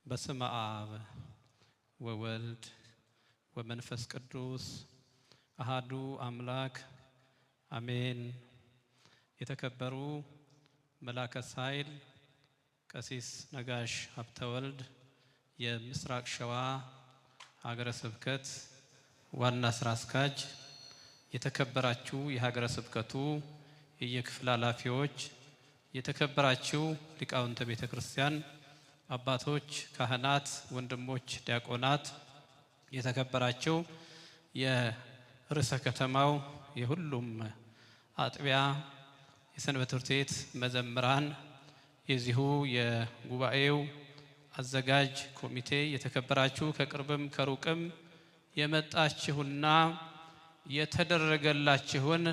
በስመ አብ ወወልድ ወመንፈስ ቅዱስ አሃዱ አምላክ አሜን። የተከበሩ መላከ ሣህል ቀሲስ ነጋሽ ሀብተወልድ የምስራቅ ሸዋ ሀገረ ስብከት ዋና ስራ አስኪያጅ፣ የተከበራችሁ የሀገረ ስብከቱ የየክፍል ኃላፊዎች፣ የተከበራችሁ ሊቃውንተ ቤተ ክርስቲያን አባቶች፣ ካህናት፣ ወንድሞች፣ ዲያቆናት፣ የተከበራችሁ የርዕሰ ከተማው የሁሉም አጥቢያ የሰንበት ትምህርት ቤት መዘምራን፣ የዚሁ የጉባኤው አዘጋጅ ኮሚቴ፣ የተከበራችሁ ከቅርብም ከሩቅም የመጣችሁና የተደረገላችሁን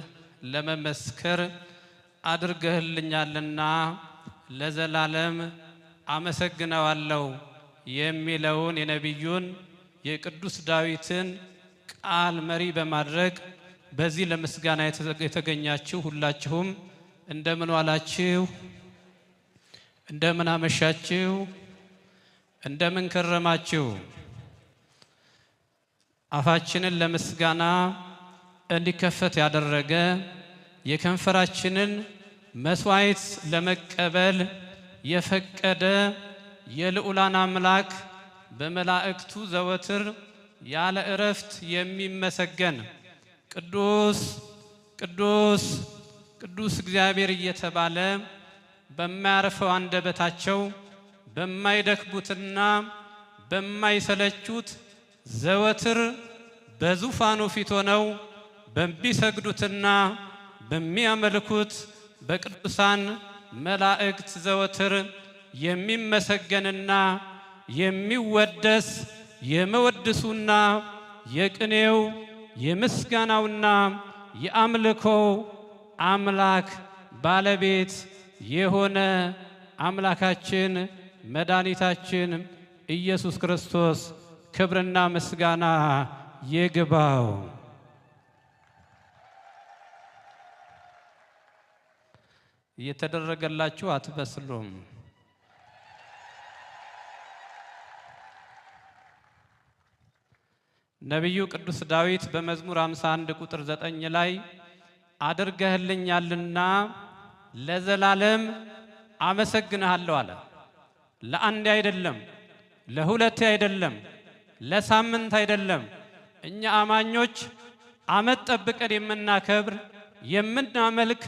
ለመመስከር አድርገህልኛልና ለዘላለም አመሰግነዋለሁ የሚለውን የነቢዩን የቅዱስ ዳዊትን ቃል መሪ በማድረግ በዚህ ለምስጋና የተገኛችሁ ሁላችሁም እንደምን ዋላችሁ? እንደምን አመሻችሁ? እንደምን ከረማችሁ? አፋችንን ለምስጋና እንዲከፈት ያደረገ፣ የከንፈራችንን መስዋዕት ለመቀበል የፈቀደ የልዑላን አምላክ፣ በመላእክቱ ዘወትር ያለ እረፍት የሚመሰገን፣ ቅዱስ ቅዱስ ቅዱስ እግዚአብሔር እየተባለ በማያርፈው አንደበታቸው በማይደክቡትና በማይሰለቹት ዘወትር በዙፋኑ ፊት ሆነው በሚሰግዱትና በሚያመልኩት በቅዱሳን መላእክት ዘወትር የሚመሰገንና የሚወደስ፣ የመወድሱና የቅኔው የምስጋናውና የአምልኮው አምላክ ባለቤት የሆነ አምላካችን መድኃኒታችን ኢየሱስ ክርስቶስ ክብርና ምስጋና ይግባው። እየተደረገላችሁ አትበስሉም። ነቢዩ ቅዱስ ዳዊት በመዝሙር 51 ቁጥር 9 ላይ አድርገህልኛልና ለዘላለም አመሰግንሃለሁ አለ። ለአንዴ አይደለም፣ ለሁለቴ አይደለም፣ ለሳምንት አይደለም። እኛ አማኞች ዓመት ጠብቀን የምናከብር፣ የምናመልክ፣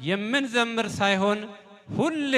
የምንዘምር ሳይሆን ሁሌ